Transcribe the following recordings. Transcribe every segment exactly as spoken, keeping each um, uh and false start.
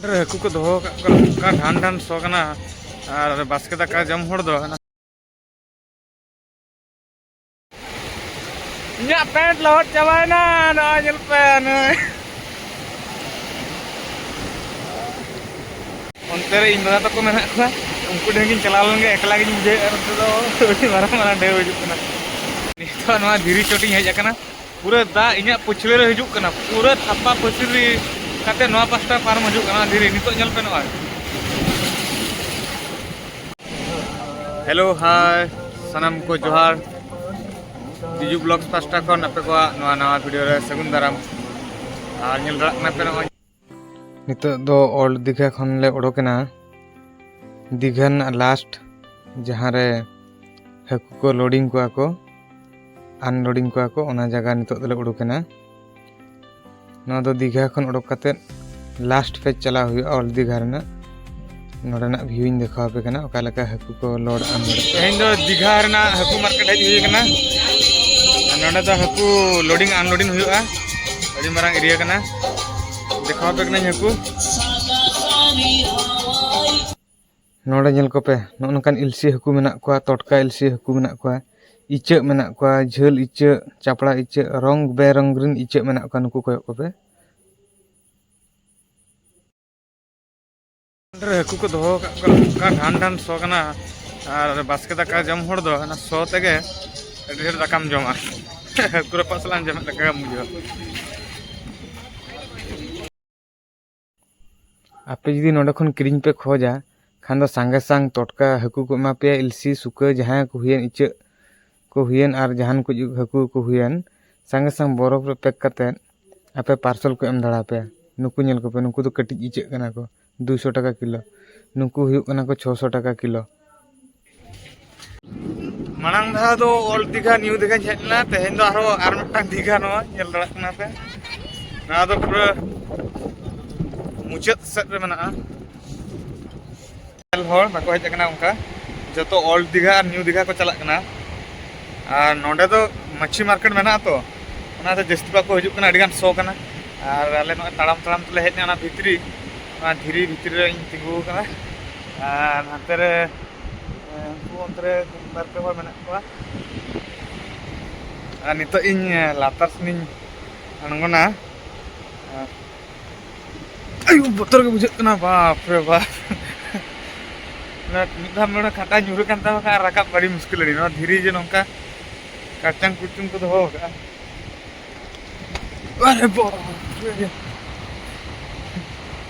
ᱨᱮ ᱦᱟᱹᱠᱩ ᱠᱚ ᱫᱚᱦᱚ ᱟᱠᱟᱫ ᱠᱚᱣᱟ, ᱚᱱᱠᱟ ᱰᱷᱟᱱ ᱰᱷᱟᱱ ᱥᱚ ᱠᱟᱱᱟ᱾ ᱟᱨ ᱵᱟᱥᱠᱮ ᱫᱟᱠᱟ ᱡᱚᱢ ᱦᱚᱲ ᱫᱚ ᱦᱟᱱᱟ᱾ ᱤᱧᱟᱹᱜ ᱯᱮᱱᱴ ᱞᱚᱦᱚᱫ ᱪᱟᱵᱟᱭᱮᱱᱟ, ᱱᱚᱜᱼᱚᱭ ᱧᱮᱞ ᱯᱮ, ᱱᱚᱜᱼᱚᱭ᱾ ᱚᱱᱛᱮ ᱨᱮ ᱤᱧ ᱫᱟᱫᱟ ᱛᱟᱠᱚ ᱢᱮᱱᱟᱜ ᱠᱚᱣᱟ, ᱩᱱᱠᱩ ᱴᱷᱮᱱ ᱜᱤᱧ ᱪᱟᱞᱟᱣ ᱞᱮᱱ ᱜᱮ, ᱮᱠᱞᱟ ᱜᱤᱧ ᱵᱩᱡᱷᱟᱹᱣᱮᱫᱼᱟ᱾ ᱱᱚᱛᱮ ᱫᱚ ᱟᱹᱰᱤ ᱢᱟᱨᱟᱝ ᱢᱟᱨᱟᱝ ᱰᱷᱮᱣ ᱦᱤᱡᱩᱜ ᱠᱟᱱᱟ᱾ ᱱᱤᱛᱚᱜ ᱱᱚᱣᱟ ᱫᱷᱤᱨᱤ ᱪᱚᱴᱤᱧ ᱦᱮᱡ ᱟᱠᱟᱱᱟ, ᱯᱩᱨᱟᱹ ᱫᱟᱜ ᱤᱧᱟᱹᱜ ᱯᱟᱹᱪᱷᱞᱟᱹ ᱨᱮ ᱦᱤᱡᱩᱜ ᱠᱟᱱᱟ, ᱯᱩᱨᱟᱹ ᱛᱷᱟᱯᱟ ᱯᱟᱹᱪᱷᱞᱤ ᱠᱟᱛᱮ ᱱᱚᱣᱟ ᱯᱟᱥᱴᱟ ᱯᱟᱨᱚᱢ ᱦᱤᱡᱩᱜ ᱠᱟᱱᱟ ᱫᱷᱤᱨᱤ᱾ ᱱᱤᱛᱚᱜ ᱧᱮᱞ ᱯᱮ ᱱᱚᱜᱼᱚᱭ᱾ ᱦᱮᱞᱳ, ᱦᱟᱭ, ᱥᱟᱱᱟᱢ ᱠᱚ ᱡᱚᱦᱟᱨ᱾ ᱵᱤᱡᱩ ᱵᱞᱚᱜᱥ ᱯᱟᱥᱴᱟ ᱠᱷᱚᱱ ᱟᱯᱮ ᱠᱚᱣᱟᱜ ᱱᱚᱣᱟ ᱱᱟᱣᱟ ᱵᱷᱤᱰᱤᱭᱳ ᱨᱮ ᱥᱟᱹᱜᱩᱱ ᱫᱟᱨᱟᱢ᱾ ᱟᱨ ᱧᱮᱞ ᱫᱟᱲᱮᱭᱟᱜ ᱠᱟᱱᱟ ᱯᱮ ᱱᱚᱜᱼᱚᱭ᱾ ᱱᱤᱛᱚᱜ ᱫᱚ ᱳᱞᱰ ᱫᱤᱜᱷᱟ ᱠᱷᱚᱱ ᱞᱮ ᱩᱰᱩᱠᱮᱱᱟ᱾ ᱫᱤᱜᱷᱟ ᱨᱮᱱᱟᱜ ᱞᱟᱥᱴ ᱡᱟᱦᱟᱸ ᱨᱮ ᱦᱟᱹᱠᱩ ᱠᱚ ᱞᱳᱰᱤᱝ ᱠᱚᱣᱟ ᱠᱚ, ᱟᱱᱞᱳᱰᱤᱝ ᱠᱚᱣᱟ ᱠᱚ, ᱚᱱᱟ ᱡᱟᱭᱜᱟ ᱱᱤᱛᱚᱜ ᱫᱚᱞᱮ ᱩᱰᱩᱠᱮᱱᱟ᱾ ᱱᱚᱣᱟ ᱫᱚ ᱫᱤᱜᱷᱟ ᱠᱷᱚᱱ ᱩᱰᱩᱠ ᱠᱟᱛᱮᱫ ᱞᱟᱥᱴ ᱯᱷᱮᱡᱽ ᱪᱟᱞᱟᱣ ᱦᱩᱭᱩᱜᱼᱟ ᱳᱞᱰ ᱫᱤᱜᱷᱟ ᱨᱮᱱᱟᱜ᱾ ᱱᱚᱰᱮᱱᱟᱜ ᱵᱷᱤᱭᱩᱧ ᱫᱮᱠᱷᱟᱣ ᱟᱯᱮ ᱠᱟᱱᱟ, ᱚᱠᱟ ᱞᱮᱠᱟ ᱦᱟᱹᱠᱩ ᱠᱚ ᱞᱳᱰ ᱟᱱᱞᱳᱰ᱾ ᱛᱮᱦᱮᱧ ᱫᱚ ᱫᱤᱜᱷᱟ ᱨᱮᱱᱟᱜ ᱦᱟᱹᱠᱩ ᱢᱟᱨᱠᱮᱴ ᱦᱮᱡ ᱦᱩᱭ ᱟᱠᱟᱱᱟ᱾ ᱟᱨ ᱱᱚᱰᱮ ᱫᱚ ᱦᱟᱹᱠᱩ ᱞᱳᱰᱤᱝ ᱟᱱᱞᱳᱰᱤᱝ ᱦᱩᱭᱩᱜᱼᱟ᱾ ᱟᱹᱰᱤ ᱢᱟᱨᱟᱝ ᱮᱨᱤᱭᱟ ᱠᱟᱱᱟ, ᱫᱮᱠᱷᱟᱣ ᱟᱯᱮ ᱠᱟᱹᱱᱟᱹᱧ ᱦᱟᱹᱠᱩ᱾ ᱱᱚᱰᱮ ᱧᱮᱞ ᱠᱚᱯᱮ, ᱱᱚᱜᱼᱚ ᱱᱚᱝᱠᱟᱱ ᱤᱞᱥᱤ ᱦᱟᱹᱠᱩ ᱢᱮᱱᱟᱜ ᱠᱚᱣᱟ, ᱴᱚᱴᱠᱟ ᱤᱞᱥᱤ ᱦᱟᱹᱠᱩ ᱢᱮᱱᱟᱜ ᱠᱚᱣᱟ, ᱤᱪᱟᱹᱜ ᱢᱮᱱᱟᱜ ᱠᱚᱣᱟ, ᱡᱷᱟᱹᱞ ᱤᱪᱟᱹᱜ, ᱪᱟᱯᱲᱟ ᱤᱪᱟᱹᱜ, ᱨᱚᱝ ᱵᱮᱨᱚᱝ ᱨᱮᱱ ᱤᱪᱟᱹᱜ ᱢᱮᱱᱟᱜ ᱠᱚᱣᱟ᱾ ᱱᱩᱠᱩ ᱠᱚᱭᱚᱜ ᱠᱚᱯᱮ᱾ ᱚᱸᱰᱮ ᱨᱮ ᱦᱟᱹᱠᱩ ᱠᱚ ᱫᱚᱦᱚ ᱟᱠᱟᱫ ᱠᱚᱣᱟ, ᱚᱱᱠᱟ ᱰᱷᱟᱱ ᱰᱷᱟᱱ ᱥᱚ ᱠᱟᱱᱟ᱾ ᱟᱨ ᱵᱟᱥᱠᱮ ᱫᱟᱠᱟ ᱡᱚᱢ ᱦᱚᱲ ᱫᱚ ᱚᱱᱟ ᱥᱚ ᱛᱮᱜᱮ ᱟᱹᱰᱤ ᱰᱷᱮᱨ ᱫᱟᱠᱟᱢ ᱡᱚᱢᱟ᱾ ᱦᱟᱹᱠᱩ ᱨᱟᱯᱟᱜ ᱥᱟᱞᱟᱜ ᱡᱚᱢᱮᱫ ᱞᱮᱠᱟᱢ ᱵᱩᱡᱷᱟᱹᱣᱟ᱾ ᱟᱯᱮ ᱡᱩᱫᱤ ᱱᱚᱰᱮ ᱠᱷᱚᱱ ᱠᱤᱨᱤᱧ ᱯᱮ ᱠᱷᱚᱡᱟ, ᱠᱷᱟᱱ ᱫᱚ ᱥᱟᱸᱜᱮ ᱥᱟᱝ ᱴᱚᱴᱠᱟ ᱦᱟᱹᱠᱩ ᱠᱚ ᱮᱢᱟ ᱯᱮᱭᱟ, ᱤᱞᱥᱤ, ᱥᱩᱠᱟᱹ, ᱡᱟᱦᱟᱸᱭ ᱠᱚ ᱦᱩᱭᱮᱱ, ᱤᱪᱟᱹᱜ ᱠᱚ ᱦᱩᱭᱮᱱ, ᱟᱨ ᱡᱟᱦᱟᱱ ᱠᱚ ᱦᱟᱹᱠᱩ ᱠᱚ ᱦᱩᱭᱮᱱ, ᱥᱟᱸᱜᱮ ᱥᱟᱝ ᱵᱚᱨᱚᱯ ᱨᱮ ᱯᱮᱠ ᱠᱟᱛᱮᱫ ᱟᱯᱮ ᱯᱟᱨᱥᱮᱞ ᱠᱚ ᱮᱢ ᱫᱟᱲᱮᱭᱟᱯᱮᱭᱟ᱾ ᱱᱩᱠᱩ ᱧᱮᱞ ᱠᱚᱯᱮ, ᱱᱩᱠᱩ ᱫᱚ ᱠᱟᱹᱴᱤᱡ ᱤᱪᱟᱹᱜ ᱠᱟᱱᱟ ᱠᱚ, ᱫᱩᱥᱚ ᱴᱟᱠᱟ ᱠᱤᱞᱳ᱾ ᱱᱩᱠᱩ ᱦᱩᱭᱩᱜ ᱠᱟᱱᱟ ᱠᱚ ᱪᱷᱚᱥᱚ ᱴᱟᱠᱟ ᱠᱤᱞᱳ᱾ ᱢᱟᱲᱟᱝ ᱫᱷᱟᱣ ᱫᱚ ᱳᱞᱰ ᱫᱤᱜᱷᱟ, ᱱᱤᱭᱩ ᱫᱤᱜᱷᱟᱧ ᱦᱮᱡ ᱞᱮᱱᱟ, ᱛᱮᱦᱮᱧ ᱫᱚ ᱟᱨᱦᱚᱸ ᱟᱨ ᱢᱤᱫᱴᱟᱝ ᱫᱤᱜᱷᱟ ᱱᱚᱣᱟ ᱧᱮᱞ ᱫᱟᱲᱮᱭᱟᱜ ᱠᱟᱱᱟ ᱯᱮ᱾ ᱱᱚᱣᱟ ᱫᱚ ᱯᱩᱨᱟᱹ ᱢᱩᱪᱟᱹᱫ ᱥᱮᱫ ᱨᱮ ᱢᱮᱱᱟᱜᱼᱟ᱾ ᱧᱮᱞ ᱦᱚᱲ ᱵᱟᱠᱚ ᱦᱮᱡ ᱟᱠᱟᱱᱟ ᱚᱱᱠᱟ, ᱡᱚᱛᱚ ᱳᱞᱰ ᱫᱤᱜᱷᱟ ᱟᱨ ᱱᱤᱭᱩ ᱫᱤᱜᱷᱟ ᱠᱚ ᱪᱟᱞᱟᱜ ᱠᱟᱱᱟ᱾ ᱟᱨ ᱱᱚᱸᱰᱮ ᱫᱚ ᱢᱟᱹᱪᱷᱤ ᱢᱟᱨᱠᱮᱴ ᱢᱮᱱᱟᱜᱼᱟ ᱛᱚ, ᱚᱱᱟᱛᱮ ᱡᱟᱹᱥᱛᱤ ᱵᱟᱠᱚ ᱦᱤᱡᱩᱜ ᱠᱟᱱᱟ, ᱟᱹᱰᱤ ᱜᱟᱱ ᱥᱚ ᱠᱟᱱᱟ᱾ ᱟᱨ ᱟᱞᱮ ᱱᱚᱜᱼᱚᱭ ᱛᱟᱲᱟᱢ ᱛᱟᱲᱟᱢ ᱛᱮᱞᱮ ᱦᱮᱡ ᱮᱱᱟ ᱚᱱᱟ ᱵᱷᱤᱛᱨᱤ, ᱱᱚᱣᱟ ᱫᱷᱤᱨᱤ ᱵᱷᱤᱛᱨᱤ ᱨᱮ ᱤᱧ ᱛᱤᱸᱜᱩ ᱟᱠᱟᱱᱟ᱾ ᱟᱨ ᱦᱟᱱᱛᱮ ᱨᱮ, ᱮ, ᱩᱱᱠᱩ ᱚᱱᱛᱮ ᱨᱮ ᱵᱟᱨ ᱯᱮ ᱦᱚᱲ ᱢᱮᱱᱟᱜ ᱠᱚᱣᱟ᱾ ᱟᱨ ᱱᱤᱛᱚᱜ ᱤᱧ, ᱮ, ᱞᱟᱛᱟᱨ ᱥᱮᱱᱤᱧ ᱟᱬᱜᱚᱱᱟ᱾ ᱟᱨ ᱟᱭᱩ, ᱵᱚᱛᱚᱨ ᱜᱮ ᱵᱩᱡᱷᱟᱹᱜ ᱠᱟᱱᱟ, ᱵᱟᱯ ᱨᱮ ᱵᱟᱯ᱾ ᱢᱤᱫ ᱫᱷᱟᱣ ᱱᱚᱰᱮ ᱠᱟᱴᱟ ᱧᱩᱨᱩ ᱠᱟᱱ ᱛᱟᱢᱟ ᱠᱷᱟᱱ ᱟᱨ ᱨᱟᱠᱟᱵ ᱟᱹᱰᱤ ᱢᱩᱥᱠᱤᱞ᱾ ᱟᱹᱰᱤ ᱱᱚᱣᱟ ᱫᱷᱤᱨᱤ ᱡᱮ ᱱᱚᱝᱠᱟ ᱠᱟᱨᱪᱟᱝ ᱠᱩᱨᱪᱩᱝ ᱠᱚ ᱫᱚᱦᱚ ᱟᱠᱟᱫᱼᱟ᱾ ᱟᱨᱮ ᱵᱟᱯ ᱨᱮ᱾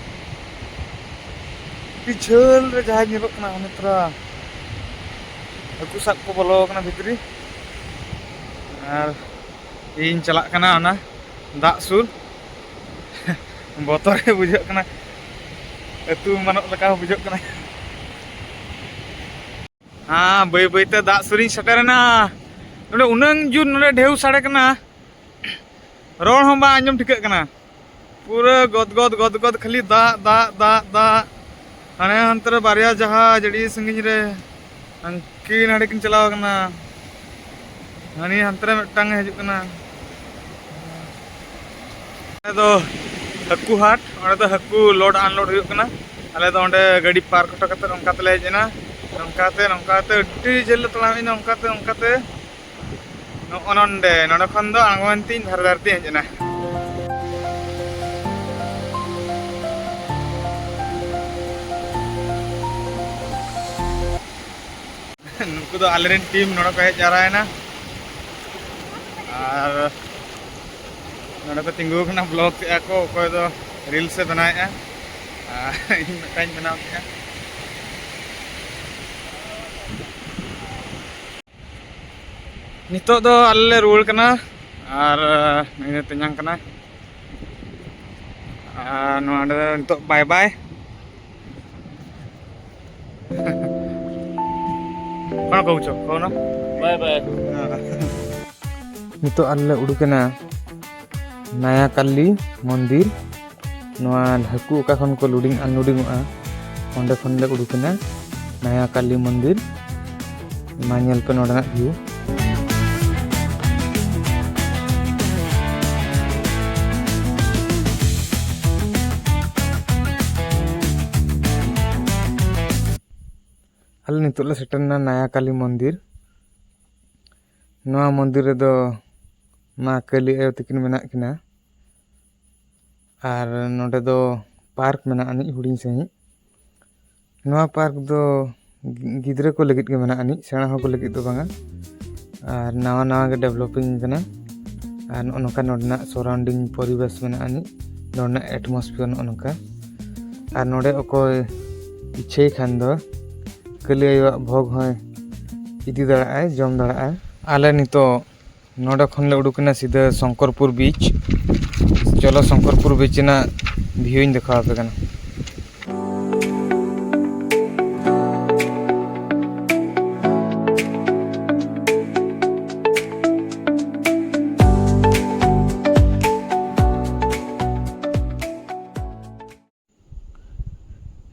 ᱟᱹᱰᱤ ᱡᱷᱟᱹᱞ ᱨᱮ ᱡᱟᱦᱟᱸ ᱧᱮᱞᱚᱜ ᱠᱟᱱᱟ, ᱦᱟᱱᱮ ᱛᱚᱨᱟ ᱦᱟᱹᱠᱩ ᱥᱟᱵ ᱠᱚ ᱵᱚᱞᱚ ᱟᱠᱟᱱᱟ ᱵᱷᱤᱛᱨᱤ᱾ ᱟᱨ ᱤᱧ ᱪᱟᱞᱟᱜ ᱠᱟᱱᱟ ᱚᱱᱟ ᱫᱟᱜ ᱥᱩᱨ᱾ ᱵᱚᱛᱚᱨ ᱜᱮ ᱵᱩᱡᱷᱟᱹᱜ ᱠᱟᱱᱟ, ᱟᱹᱛᱩ ᱮᱢᱟᱱᱚᱜ ᱞᱮᱠᱟ ᱦᱚᱸ ᱵᱩᱡᱷᱟᱹᱜ ᱠᱟᱱᱟ᱾ ᱦᱮᱸ, ᱵᱟᱹᱭ ᱵᱟᱹᱭᱛᱮ ᱫᱟᱜ ᱥᱩᱨᱤᱧ ᱥᱮᱴᱮᱨᱮᱱᱟ᱾ ᱱᱚᱰᱮ ᱩᱱᱟᱹᱝ ᱡᱳᱨ ᱱᱚᱰᱮ ᱰᱷᱮᱣ ᱥᱟᱰᱮ ᱠᱟᱱᱟ, ᱨᱚᱲ ᱦᱚᱸ ᱵᱟᱝ ᱟᱸᱡᱚᱢ ᱴᱷᱤᱠᱟᱹᱜ ᱠᱟᱱᱟ᱾ ᱯᱩᱨᱟᱹ ᱜᱚᱫ ᱜᱚᱫ ᱜᱚᱫ ᱜᱚᱫ ᱠᱷᱟᱹᱞᱤ ᱫᱟᱜ, ᱫᱟᱜ, ᱫᱟᱜ, ᱫᱟᱜ᱾ ᱦᱟᱱᱮ ᱦᱟᱱᱛᱮ ᱨᱮ ᱵᱟᱨᱭᱟ ᱡᱟᱦᱟᱡᱽ ᱟᱹᱰᱤ ᱥᱟᱺᱜᱤᱧ ᱨᱮ, ᱦᱟᱱᱠᱤᱱ ᱦᱟᱸᱰᱮ ᱠᱤᱱ ᱪᱟᱞᱟᱣ ᱠᱟᱱᱟ᱾ ᱦᱟᱹᱱᱤ ᱦᱟᱱᱛᱮ ᱨᱮ ᱢᱤᱫᱴᱟᱝ ᱮ ᱦᱤᱡᱩᱜ ᱠᱟᱱᱟ᱾ ᱟᱞᱮ ᱫᱚ ᱦᱟᱹᱠᱩ ᱦᱟᱴ, ᱚᱸᱰᱮ ᱫᱚ ᱦᱟᱹᱠᱩ load unload ᱦᱩᱭᱩᱜ ᱠᱟᱱᱟ᱾ ᱟᱞᱮ ᱫᱚ ᱚᱸᱰᱮ ᱜᱟᱹᱰᱤ park ᱦᱚᱴᱚ ᱠᱟᱛᱮ ᱱᱚᱝᱠᱟ ᱛᱮᱞᱮ ᱦᱮᱡ ᱮᱱᱟ᱾ ᱱᱚᱝᱠᱟ ᱛᱮ, ᱱᱚᱝᱠᱟ ᱛᱮ ᱟᱹᱰᱤ ᱡᱷᱟᱹᱞ ᱞᱮ ᱛᱟᱲᱟᱢ ᱦᱮᱡ ᱮᱱᱟ, ᱚᱱᱠᱟ ᱛᱮ, ᱚᱱᱠᱟ ᱛᱮ ᱱᱚᱜᱼᱚ ᱱᱚᱸᱰᱮ, ᱱᱚᱸᱰᱮ ᱠᱷᱚᱱ ᱫᱚ ᱟᱬᱜᱚ ᱮᱱ ᱛᱤᱧ ᱫᱷᱟᱨᱮ ᱫᱷᱟᱨᱮ ᱛᱤᱧ ᱦᱮᱡ ᱮᱱᱟ᱾ ᱱᱩᱠᱩ ᱫᱚ ᱟᱞᱮᱨᱮᱱ team ᱱᱚᱰᱮ ᱠᱚ ᱦᱮᱡ ᱡᱟᱣᱨᱟᱭᱮᱱᱟ᱾ ᱟᱨ ᱱᱚᱰᱮ ᱠᱚ ᱛᱤᱸᱜᱩ ᱟᱠᱟᱱᱟ, vlog ᱮᱫᱼᱟ ᱠᱚ, ᱚᱠᱚᱭ ᱫᱚ reels ᱮ ᱵᱮᱱᱟᱣᱮᱫᱼᱟ᱾ ᱟᱨ ᱤᱧ ᱢᱤᱫᱴᱟᱝ ᱤᱧ ᱵᱮᱱᱟᱣ ᱠᱮᱫᱼᱟ᱾ ᱱᱤᱛᱚᱜ ᱫᱚ ᱟᱞᱮ ᱞᱮ ᱨᱩᱣᱟᱹᱲ ᱠᱟᱱᱟ᱾ ᱟᱨ ᱱᱩᱭ ᱫᱚ ᱛᱮᱧᱟᱝ ᱠᱟᱱᱟᱭ᱾ ᱟᱨ ᱱᱚᱣᱟ ᱫᱚ ᱱᱤᱛᱚᱜ bye bye᱾ ᱠᱚᱱᱚ ᱠᱚ ᱵᱩᱡᱷᱟᱹᱣ, ᱠᱚᱱᱚ? Bye bye᱾ ᱱᱤᱛᱚᱜ ᱟᱞᱮ ᱞᱮ ᱩᱰᱩᱠᱮᱱᱟ ᱱᱟᱭᱟ ᱠᱟᱞᱤ ᱢᱚᱱᱫᱤᱨ᱾ ᱱᱚᱣᱟ ᱦᱟᱹᱠᱩ ᱚᱠᱟ ᱠᱷᱚᱱ ᱠᱚ loading unloading ᱚᱜᱼᱟ, ᱚᱸᱰᱮ ᱠᱷᱚᱱ ᱞᱮ ᱩᱰᱩᱠᱮᱱᱟ ᱱᱟᱭᱟ ᱠᱟᱞᱤ ᱢᱚᱱᱫᱤᱨ᱾ ᱢᱟ ᱧᱮᱞ ᱯᱮ ᱱᱚᱰᱮᱱᱟᱜ view᱾ ᱟᱞᱮ ᱱᱤᱛᱚᱜ ᱞᱮ ᱥᱮᱴᱮᱨᱱᱟ ᱱᱟᱭᱟ ᱠᱟᱞᱤ ᱢᱚᱱᱫᱤᱨ᱾ ᱱᱚᱣᱟ ᱢᱚᱱᱫᱤᱨ ᱨᱮᱫᱚ ᱢᱟ ᱠᱟᱹᱞᱤ ᱟᱭᱳ ᱛᱟᱹᱠᱤᱱ ᱢᱮᱱᱟᱜ ᱠᱤᱱᱟ᱾ ᱟᱨ ᱱᱚᱰᱮ ᱫᱚ ᱯᱟᱨᱠ ᱢᱮᱱᱟᱜ ᱟᱹᱱᱤᱡ ᱦᱩᱰᱤᱧ ᱥᱟᱺᱦᱤᱡ᱾ ᱱᱚᱣᱟ ᱯᱟᱨᱠ ᱫᱚ ᱜᱤ- ᱜᱤᱫᱽᱨᱟᱹ ᱠᱚ ᱞᱟᱹᱜᱤᱫ ᱜᱮ ᱢᱮᱱᱟᱜ ᱟᱹᱱᱤᱡ, ᱥᱮᱬᱟ ᱦᱚᱲ ᱠᱚ ᱞᱟᱹᱜᱤᱫ ᱫᱚ ᱵᱟᱝᱟ᱾ ᱟᱨ ᱱᱟᱣᱟ ᱱᱟᱣᱟ ᱜᱮ ᱰᱮᱵᱷᱞᱚᱯᱤᱝ ᱠᱟᱱᱟ᱾ ᱟᱨ ᱱᱚᱜᱼᱚ ᱱᱚᱝᱠᱟ ᱱᱚᱰᱮᱱᱟᱜ ᱥᱚᱨᱟᱣᱩᱱᱰᱤᱝ ᱯᱚᱨᱤᱵᱮᱥ ᱢᱮᱱᱟᱜ ᱟᱹᱱᱤᱡ, ᱱᱚᱰᱮᱱᱟᱜ ᱮᱴᱢᱚᱥᱯᱷᱤᱭᱟᱨ ᱱᱚᱜᱼᱚ ᱱᱚᱝᱠᱟ᱾ ᱟᱨ ᱱᱚᱰᱮ ᱚᱠᱚᱭ ᱤᱪᱪᱷᱟᱹᱭ ᱠᱷᱟᱱ ᱫᱚ ᱠᱟᱹᱞᱤ ᱟᱭᱳᱣᱟᱜ ᱵᱷᱳᱜᱽ ᱦᱚᱸᱭ ᱤᱫᱤ ᱫᱟᱲᱮᱭᱟᱜᱼᱟᱭ, ᱡᱚᱢ ᱫᱟᱲᱮᱭᱟᱜᱼᱟᱭ᱾ ᱟᱞᱮ ᱱᱤᱛᱚᱜ ᱱᱚᱰᱮ ᱠᱷᱚᱱ ᱞᱮ ᱩᱰᱩᱠ ᱮᱱᱟ ᱥᱤᱫᱷᱟᱹ ᱥᱚᱝᱠᱚᱨᱯᱩᱨ ᱵᱤᱪ᱾ ᱪᱚᱞᱚ ᱥᱚᱝᱠᱚᱨᱯᱩᱨ ᱵᱤᱪ ᱨᱮᱱᱟᱜ ᱵᱷᱤᱭᱩᱧ ᱫᱮᱠᱷᱟᱣ ᱟᱯᱮ ᱠᱟᱱᱟ᱾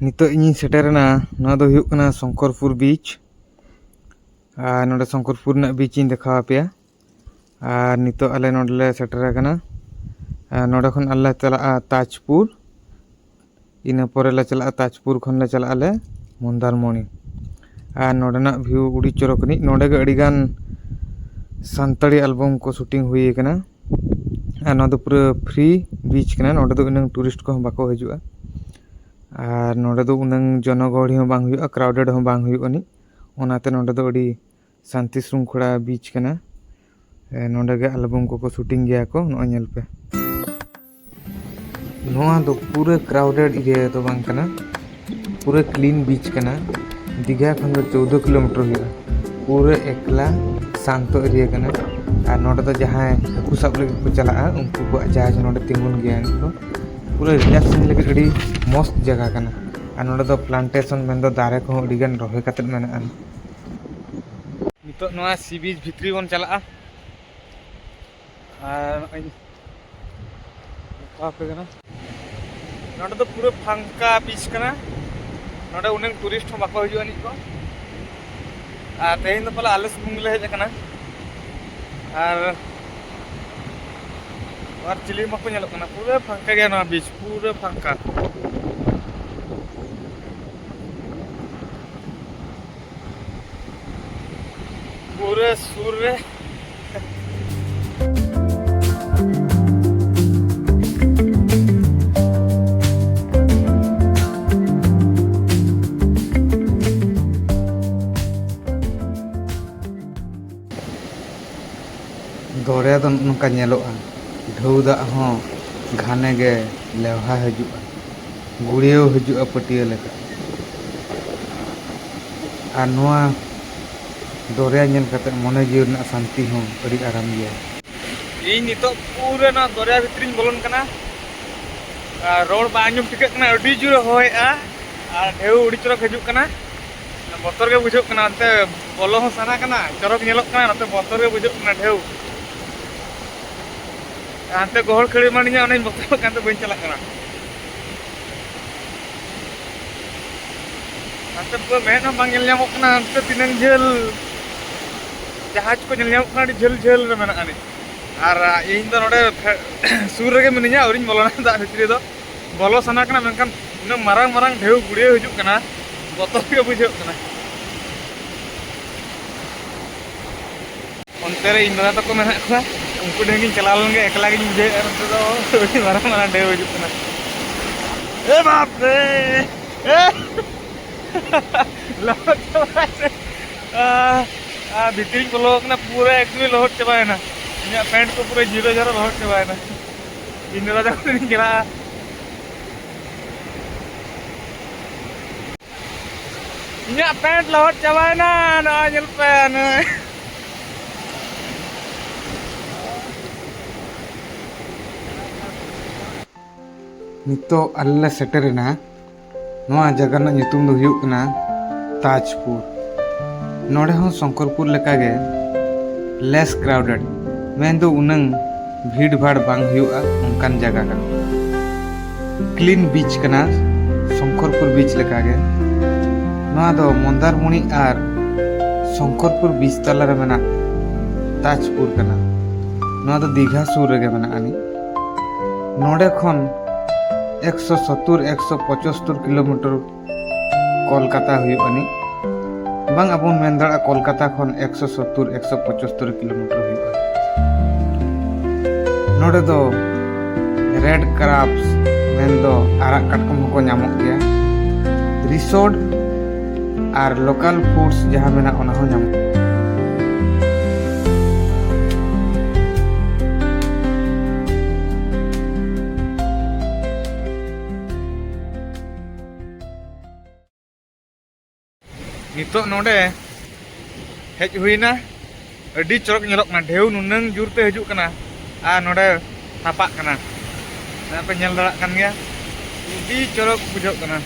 ᱱᱤᱛᱚᱜ ᱤᱧᱤᱧ ᱥᱮᱴᱮᱨᱮᱱᱟ, ᱱᱚᱣᱟ ᱫᱚ ᱦᱩᱭᱩᱜ ᱠᱟᱱᱟ ᱥᱚᱝᱠᱚᱨᱯᱩᱨ ᱵᱤᱪ᱾ ᱟᱨ ᱱᱚᱰᱮ ᱥᱚᱝᱠᱚᱨᱯᱩᱨ ᱨᱮᱱᱟᱜ ᱵᱤᱪ ᱤᱧ ᱫᱮᱠᱷᱟᱣ ᱟᱯᱮᱭᱟ᱾ ᱟᱨ ᱱᱤᱛᱚᱜ ᱟᱞᱮ ᱱᱚᱰᱮ ᱞᱮ ᱥᱮᱴᱮᱨ ᱟᱠᱟᱱᱟ᱾ ᱟᱨ ᱱᱚᱰᱮ ᱠᱷᱚᱱ ᱟᱞᱮ ᱞᱮ ᱪᱟᱞᱟᱜᱼᱟ ᱛᱟᱡᱽᱯᱩᱨ᱾ ᱤᱱᱟᱹ ᱯᱚᱨᱮ ᱞᱮ ᱪᱟᱞᱟᱜᱼᱟ, ᱛᱟᱡᱽᱯᱩᱨ ᱠᱷᱚᱱ ᱞᱮ ᱪᱟᱞᱟᱜ ᱟᱞᱮ ᱢᱚᱱᱫᱟᱨᱢᱚᱱᱤ᱾ ᱟᱨ ᱱᱚᱰᱮᱱᱟᱜ ᱵᱷᱤᱭᱩ ᱟᱹᱰᱤ ᱪᱚᱨᱚᱠ ᱟᱹᱱᱤᱡ᱾ ᱱᱚᱰᱮ ᱜᱮ ᱟᱹᱰᱤᱜᱟᱱ ᱥᱟᱱᱛᱟᱲᱤ ᱮᱞᱵᱟᱢ ᱠᱚ ᱥᱩᱴᱤᱝ ᱦᱩᱭ ᱟᱠᱟᱱᱟ᱾ ᱟᱨ ᱱᱚᱣᱟ ᱫᱚ ᱯᱩᱨᱟᱹ ᱯᱷᱨᱤ ᱵᱤᱪ ᱠᱟᱱᱟ, ᱱᱚᱰᱮ ᱫᱚ ᱩᱱᱟᱹᱝ ᱴᱩᱨᱤᱥᱴ ᱠᱚᱦᱚᱸ ᱵᱟᱠᱚ ᱦᱤᱡᱩᱜᱼᱟ᱾ ᱟᱨ ᱱᱚᱰᱮ ᱫᱚ ᱩᱱᱟᱹᱝ ᱡᱚᱱᱚᱜᱚᱦᱚᱲᱤ ᱦᱚᱸ ᱵᱟᱝ ᱦᱩᱭᱩᱜᱼᱟ, ᱠᱨᱟᱣᱰᱮᱰ ᱦᱚᱸ ᱵᱟᱝ ᱦᱩᱭᱩᱜ ᱟᱹᱱᱤᱡ᱾ ᱚᱱᱟᱛᱮ ᱱᱚᱰᱮ ᱫᱚ ᱟᱹᱰᱤ ᱥᱟᱱᱛᱤ ᱥᱨᱩᱝᱠᱷᱚᱲᱟ ᱵᱤᱪ ᱠᱟᱱᱟ᱾ ᱮ, ᱱᱚᱰᱮ ᱜᱮ ᱮᱞᱵᱟᱢ ᱠᱚᱠᱚ ᱥᱩᱴᱤᱝ ᱜᱮᱭᱟ ᱠᱚ᱾ ᱱᱚᱜᱼᱚᱭ ᱧᱮᱞ ᱯᱮ, ᱱᱚᱣᱟ ᱫᱚ ᱯᱩᱨᱟᱹ ᱠᱨᱟᱣᱰᱮᱰ ᱮᱨᱤᱭᱟ ᱫᱚ ᱵᱟᱝ ᱠᱟᱱᱟ, ᱯᱩᱨᱟᱹ ᱠᱞᱤᱱ ᱵᱤᱪ ᱠᱟᱱᱟ᱾ ᱫᱤᱜᱷᱟ ᱠᱷᱚᱱ ᱫᱚ ᱪᱳᱫᱽᱫᱳ ᱠᱤᱞᱳᱢᱤᱴᱟᱨ ᱦᱩᱭᱩᱜᱼᱟ᱾ ᱯᱩᱨᱟᱹ ᱮᱠᱞᱟ ᱥᱟᱱᱛᱚ ᱮᱨᱤᱭᱟ ᱠᱟᱱᱟ᱾ ᱟᱨ ᱱᱚᱰᱮ ᱫᱚ ᱡᱟᱦᱟᱸᱭ ᱦᱟᱹᱠᱩ ᱥᱟᱵ ᱞᱟᱹᱜᱤᱫ ᱠᱚ ᱪᱟᱞᱟᱜᱼᱟ, ᱩᱱᱠᱩ ᱠᱚᱣᱟᱜ ᱡᱟᱦᱟᱡᱽ ᱱᱚᱰᱮ ᱛᱤᱸᱜᱩᱱ ᱜᱮᱭᱟ᱾ ᱱᱤᱛᱚᱜ ᱯᱩᱨᱟᱹ ᱨᱤᱞᱮᱠᱥᱤᱝ ᱞᱟᱹᱜᱤᱫ ᱟᱹᱰᱤ ᱢᱚᱥᱛ ᱡᱟᱭᱜᱟ ᱠᱟᱱᱟ᱾ ᱟᱨ ᱱᱚᱰᱮ ᱫᱚ ᱯᱞᱟᱱᱴᱮᱥᱚᱱ, ᱢᱮᱱᱫᱚ ᱫᱟᱨᱮ ᱠᱚᱦᱚᱸ ᱟᱹᱰᱤ ᱜᱟᱱ ᱨᱚᱦᱚᱭ ᱠᱟᱛᱮᱫ ᱢᱮᱱᱟᱜᱼᱟ᱾ ᱱᱤᱛᱚᱜ ᱱᱚᱣᱟ ᱥᱤ ᱵᱤᱪ ᱵᱷᱤᱛᱨᱤ ᱵᱚᱱ ᱪᱟᱞᱟᱜᱼᱟ᱾ ᱟᱨ ᱱᱚᱜᱼᱚᱭ ᱫᱮᱠᱷᱟᱣ ᱟᱯᱮ ᱠᱟᱱᱟ᱾ ᱱᱚᱰᱮ ᱫᱚ ᱯᱩᱨᱟᱹ ᱯᱷᱟᱝᱠᱟ ᱵᱤᱪ ᱠᱟᱱᱟ᱾ ᱱᱚᱰᱮ ᱩᱱᱟᱹᱝ ᱴᱩᱨᱤᱥᱴ ᱦᱚᱸ ᱵᱟᱠᱚ ᱦᱤᱡᱩᱜ ᱟᱹᱱᱤᱡ ᱠᱚ᱾ ᱟᱨ ᱛᱮᱦᱮᱧ ᱫᱚ ᱯᱟᱞᱮ ᱟᱞᱮ ᱥᱩᱢᱩᱝ ᱜᱮᱞᱮ ᱦᱮᱡ ᱟᱠᱟᱱᱟ᱾ ᱟᱨ, ᱟᱨ ᱪᱤᱞᱤ ᱦᱚᱸ ᱵᱟᱠᱚ ᱧᱮᱞᱚᱜ ᱠᱟᱱᱟ᱾ ᱯᱩᱨᱟᱹ ᱯᱷᱟᱝᱠᱟ ᱜᱮᱭᱟ ᱱᱚᱣᱟ ᱵᱤᱪ, ᱯᱩᱨᱟᱹ ᱯᱷᱟᱝᱠᱟ᱾ ᱯᱩᱨᱟᱹ ᱥᱩᱨ ᱨᱮ᱾ ᱫᱚᱨᱭᱟ ᱫᱚ ᱱᱚᱜᱼᱚ ᱱᱚᱝᱠᱟ ᱧᱮᱞᱚᱜᱼᱟ᱾ ᱰᱷᱮᱣ ᱫᱟᱜ ᱦᱚᱸ ᱜᱷᱟᱱᱮ ᱜᱮ ᱞᱮᱣᱦᱟ ᱦᱤᱡᱩᱜᱼᱟ, ᱜᱩᱲᱭᱟᱹᱣ ᱦᱤᱡᱩᱜᱼᱟ ᱯᱟᱹᱴᱭᱟᱹ ᱞᱮᱠᱟ᱾ ᱟᱨ ᱱᱚᱣᱟ ᱫᱚᱨᱭᱟ ᱧᱮᱞ ᱠᱟᱛᱮ ᱢᱚᱱᱮ ᱡᱤᱣᱤ ᱨᱮᱱᱟᱜ ᱥᱟᱱᱛᱤ ᱦᱚᱸ ᱟᱹᱰᱤ ᱟᱨᱟᱢ ᱜᱮᱭᱟ᱾ ᱤᱧ ᱱᱤᱛᱚᱜ ᱯᱩᱨᱟᱹ ᱱᱚᱣᱟ ᱫᱚᱨᱭᱟ ᱵᱷᱤᱛᱨᱤᱧ ᱵᱚᱞᱚᱱ ᱠᱟᱱᱟ᱾ ᱟᱨ ᱨᱚᱲ ᱵᱟᱝ ᱟᱸᱡᱚᱢ ᱴᱷᱤᱠᱟᱹᱜ ᱠᱟᱱᱟ, ᱟᱹᱰᱤ ᱡᱳᱨᱮ ᱦᱚᱭᱮᱜᱼᱟ ᱟᱨ ᱰᱷᱮᱣ ᱟᱹᱰᱤ ᱪᱚᱨᱚᱠ ᱦᱤᱡᱩᱜ ᱠᱟᱱᱟ᱾ ᱵᱚᱛᱚᱨ ᱜᱮ ᱵᱩᱡᱷᱟᱹᱜ ᱠᱟᱱᱟ, ᱚᱱᱛᱮ ᱵᱚᱞᱚ ᱦᱚᱸ ᱥᱟᱱᱟ ᱠᱟᱱᱟ, ᱪᱚᱨᱚᱠ ᱧᱮᱞᱚᱜ ᱠᱟᱱᱟ, ᱱᱚᱛᱮ ᱵᱚᱛᱚᱨ ᱜᱮ ᱵᱩᱡᱷᱟᱹᱜ ᱠᱟᱱᱟ ᱰᱷᱮᱣ᱾ ᱦᱟᱱᱛᱮ ᱜᱚᱦᱚᱲ ᱠᱷᱟᱹᱲ ᱮᱢᱟᱱᱤᱧᱟ, ᱚᱱᱟᱧ ᱵᱚᱛᱚᱨᱚᱜ ᱠᱟᱱᱛᱮ ᱵᱟᱹᱧ ᱪᱟᱞᱟᱜ ᱠᱟᱱᱟ᱾ ᱦᱟᱱᱛᱮ ᱯᱩᱨᱟᱹ ᱢᱮᱫ ᱦᱚᱸ ᱵᱟᱝ ᱧᱮᱞ ᱧᱟᱢᱚᱜ ᱠᱟᱱᱟ, ᱦᱟᱱᱛᱮ ᱛᱤᱱᱟᱹᱝ ᱡᱷᱟᱹᱞ ᱡᱟᱦᱟᱡᱽ ᱠᱚ ᱧᱮᱞ ᱧᱟᱢᱚᱜ ᱠᱟᱱᱟ, ᱟᱹᱰᱤ ᱡᱷᱟᱹᱞ ᱡᱷᱟᱹᱞ ᱨᱮ ᱢᱮᱱᱟᱜᱼᱟ ᱟᱹᱱᱤᱡ᱾ ᱟᱨ ᱤᱧ ᱫᱚ ᱱᱚᱰᱮ ᱯᱷᱮ-, ᱥᱩᱨ ᱨᱮᱜᱮ ᱢᱤᱱᱟᱹᱧᱟ, ᱟᱹᱣᱨᱤᱧ ᱵᱚᱞᱚᱱᱟ ᱫᱟᱜ ᱵᱷᱤᱛᱨᱤ ᱫᱚ᱾ ᱵᱚᱞᱚ ᱥᱟᱱᱟ ᱠᱟᱱᱟ, ᱢᱮᱱᱠᱷᱟᱱ ᱩᱱᱟᱹᱜ ᱢᱟᱨᱟᱝ ᱢᱟᱨᱟᱝ ᱰᱷᱮᱣ ᱜᱩᱲᱭᱟᱹᱣ ᱦᱤᱡᱩᱜ ᱠᱟᱱᱟ, ᱵᱚᱛᱚᱨ ᱜᱮ ᱵᱩᱡᱷᱟᱹᱜ ᱠᱟᱱᱟ᱾ ᱚᱱᱛᱮ ᱨᱮ ᱤᱧ ᱫᱟᱫᱟ ᱛᱟᱠᱚ ᱢᱮᱱᱟᱜ ᱠᱚᱣᱟ, ᱩᱱᱠᱩ ᱴᱷᱮᱱ ᱜᱤᱧ ᱪᱟᱞᱟᱣ ᱞᱮᱱ ᱜᱮ, ᱮᱠᱞᱟ ᱜᱤᱧ ᱵᱩᱡᱷᱟᱹᱣᱮᱫᱼᱟ ᱱᱚᱛᱮ ᱫᱚ᱾ ᱟᱹᱰᱤ ᱢᱟᱨᱟᱝ ᱢᱟᱨᱟᱝ ᱰᱷᱮᱣ ᱦᱤᱡᱩᱜ ᱠᱟᱱᱟ᱾ ᱮ ᱵᱟᱯ ᱨᱮ! ᱮ! ᱞᱚᱦᱚᱫ ᱪᱟᱵᱟᱭᱮᱱᱟ᱾ ᱟ, ᱟ, ᱵᱷᱤᱛᱤᱨᱤᱧ ᱵᱚᱞᱚ ᱟᱠᱟᱱᱟ, ᱯᱩᱨᱟᱹ ᱮᱠᱫᱚᱢ ᱞᱚᱦᱚᱫ ᱪᱟᱵᱟᱭᱮᱱᱟ᱾ ᱤᱧᱟᱹᱜ ᱯᱮᱱᱴ ᱠᱚ ᱯᱩᱨᱟᱹ ᱡᱷᱤᱨᱚ ᱡᱷᱟᱨᱚ ᱞᱚᱦᱚᱫ ᱪᱟᱵᱟᱭᱮᱱᱟ᱾ ᱤᱧ ᱫᱟᱫᱟ ᱛᱟᱠᱚ ᱴᱷᱮᱱᱤᱧ ᱪᱟᱞᱟᱜᱼᱟ᱾ ᱤᱧᱟᱹᱜ ᱯᱮᱱᱴ ᱞᱚᱦᱚᱫ ᱪᱟᱵᱟᱭᱮᱱᱟ, ᱱᱚᱜᱼᱚᱭ ᱧᱮᱞ ᱯᱮ, ᱱᱚᱜᱼᱚᱭ᱾ ᱱᱤᱛᱚᱜ ᱟᱞᱮ ᱞᱮ ᱥᱮᱴᱮᱨᱮᱱᱟ᱾ ᱱᱚᱣᱟ ᱡᱟᱭᱜᱟ ᱨᱮᱱᱟᱜ ᱧᱩᱛᱩᱢ ᱫᱚ ᱦᱩᱭᱩᱜ ᱠᱟᱱᱟ ᱛᱟᱡᱽᱯᱩᱨ᱾ ᱱᱚᱰᱮ ᱦᱚᱸ ᱥᱚᱝᱠᱚᱨᱯᱩᱨ ᱞᱮᱠᱟᱜᱮ less crowded, ᱢᱮᱱᱫᱚ ᱩᱱᱟᱹᱝ ᱵᱷᱤᱲ ᱵᱷᱟᱲ ᱵᱟᱝ ᱦᱩᱭᱩᱜᱼᱟ, ᱚᱱᱠᱟᱱ ᱡᱟᱭᱜᱟ ᱠᱟᱱᱟ᱾ ᱠᱞᱤᱱ ᱵᱤᱪ ᱠᱟᱱᱟ, ᱥᱚᱝᱠᱚᱨᱯᱩᱨ ᱵᱤᱪ ᱞᱮᱠᱟᱜᱮ᱾ ᱱᱚᱣᱟ ᱫᱚ ᱢᱚᱱᱫᱟᱨᱢᱩᱱᱤ ᱟᱨ ᱥᱚᱝᱠᱚᱨᱯᱩᱨ ᱵᱤᱪ ᱛᱟᱞᱟᱨᱮ ᱢᱮᱱᱟᱜ ᱛᱟᱡᱽᱯᱩᱨ ᱠᱟᱱᱟ᱾ ᱱᱚᱣᱟ ᱫᱚ ᱫᱤᱜᱷᱟ ᱥᱩᱨ ᱨᱮᱜᱮ ᱢᱮᱱᱟᱜ ᱟᱹᱱᱤᱡ᱾ ᱱᱚᱰᱮ ᱠᱷᱚᱱ ᱮᱠᱥᱚ ᱥᱚᱛᱛᱚᱨ, ᱮᱠᱥᱚ ᱯᱚᱸᱪᱟᱛᱛᱳᱨ ᱠᱤᱞᱳᱢᱤᱴᱟᱨ ᱠᱳᱞᱠᱟᱛᱟ ᱦᱩᱭᱩᱜ ᱟᱹᱱᱤᱡ᱾ ᱵᱟᱝ, ᱟᱵᱚ ᱵᱚᱱ ᱢᱮᱱ ᱫᱟᱲᱮᱭᱟᱜᱼᱟ ᱠᱳᱞᱠᱟᱛᱟ ᱠᱷᱚᱱ ᱮᱠᱥᱚ ᱥᱚᱛᱛᱚᱨ, ᱮᱠᱥᱚ ᱯᱚᱸᱪᱟᱛᱛᱳᱨ ᱠᱤᱞᱳᱢᱤᱴᱟᱨ ᱦᱩᱭᱩᱜᱼᱟ᱾ ᱱᱚᱰᱮ ᱫᱚ ᱨᱮᱰ ᱠᱨᱟᱯᱥ, ᱢᱮᱱᱫᱚ ᱟᱨᱟᱜ ᱠᱟᱴᱠᱚᱢ ᱦᱚᱸᱠᱚ ᱧᱟᱢᱚᱜ ᱜᱮᱭᱟ᱾ ᱨᱤᱥᱳᱰ ᱟᱨ ᱞᱳᱠᱟᱞ ᱯᱷᱩᱰᱥ ᱡᱟᱦᱟᱸ ᱢᱮᱱᱟᱜᱼᱟ, ᱚᱱᱟ ᱦᱚᱸ ᱧᱟᱢᱚᱜᱼᱟ᱾ ᱱᱤᱛᱚᱜ ᱱᱚᱰᱮ ᱦᱮᱡ ᱦᱩᱭᱱᱟ, ᱟᱹᱰᱤ ᱪᱚᱨᱚᱠ ᱧᱮᱞᱚᱜ ᱠᱟᱱᱟ᱾ ᱰᱷᱮᱣ ᱱᱩᱱᱟᱹᱝ ᱡᱳᱨᱛᱮ ᱦᱤᱡᱩᱜ ᱠᱟᱱᱟ ᱟᱨ ᱱᱚᱰᱮ ᱛᱷᱟᱯᱟᱜ ᱠᱟᱱᱟ᱾ ᱱᱚᱜᱼᱚᱭ ᱯᱮ ᱧᱮᱞ ᱫᱟᱲᱮᱭᱟᱜ ᱠᱟᱱ ᱜᱮᱭᱟ, ᱟᱹᱰᱤ ᱪᱚᱨᱚᱠ ᱵᱩᱡᱷᱟᱹᱜ ᱠᱟᱱᱟ᱾